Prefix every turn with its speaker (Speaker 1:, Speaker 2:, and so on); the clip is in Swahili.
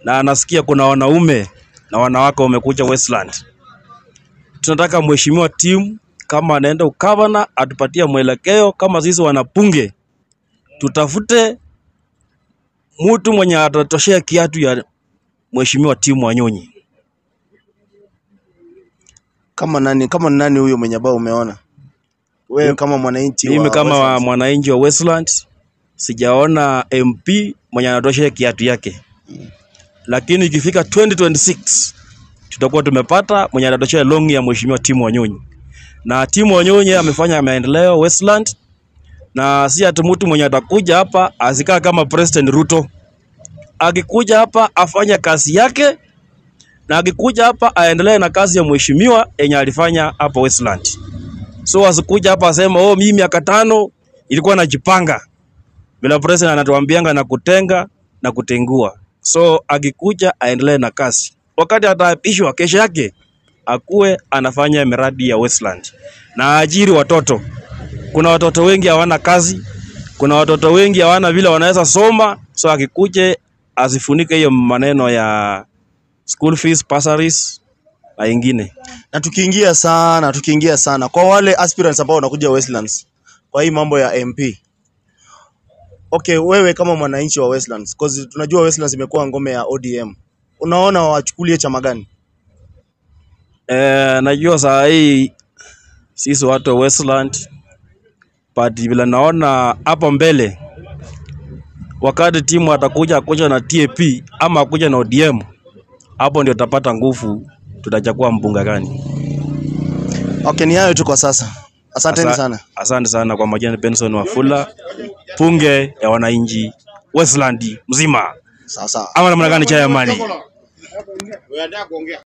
Speaker 1: Na anasikia kuna wanaume na wanawake wamekuja Westland. Tunataka mheshimiwa Tim kama anaenda ukavana atupatie mwelekeo kama sisi wanapunge. Tutafute mtu mwenye atatoshea kiatu ya mheshimiwa Tim Wanyonyi.
Speaker 2: Kama nani huyo mwenye ambao umeona? Wewe kama mwananchi wa
Speaker 1: Mimi kama
Speaker 2: Westlands.
Speaker 1: Mwananchi wa Westland sijaona MP mwenye anatoshea kiatu yake. Lakini ikifika 2026 tutakuwa tumepata mwenye anatoshea longi ya mheshimiwa Tim Wanyonyi. Na Tim Wanyonyi amefanya maendeleo Westland, na si ati mtu mwenye atakuja hapa asikaa kama President Ruto. Akikuja hapa afanye kazi yake, na akikuja hapa aendelee na kazi ya mheshimiwa yenye alifanya hapa Westland. So asikuja hapa asema oh, mimi miaka 5 ilikuwa najipanga. Bila president anatuambianga na kutenga na kutengua. So akikuja aendelee na kazi. Wakati ataapishwa kesho yake akuwe anafanya miradi ya Westland na ajiri watoto. Kuna watoto wengi hawana kazi, kuna watoto wengi hawana vile wanaweza soma. So akikuje asifunike hiyo maneno ya school fees, bursaries na ingine.
Speaker 2: Na tukiingia sana kwa wale aspirants ambao wanakuja Westlands kwa hii mambo ya MP. Okay, wewe kama mwananchi wa Westlands, cause tunajua Westlands imekuwa ngome ya ODM. Unaona wachukulie chama gani?
Speaker 1: Najua saa hii sisi watu wa Westland, but vile naona hapo mbele wakati timu atakuja akuja na TAP ama akuja na ODM, hapo ndio tutapata nguvu, tutachagua mbunge gani.
Speaker 2: Okay, ni hayo tu kwa sasa. Asanteni sana.
Speaker 1: Asante sana kwa majina Benson Wafula, bunge ya wananchi Westland mzima.
Speaker 2: Sawa sawa.
Speaker 1: Ama namna gani cha amani?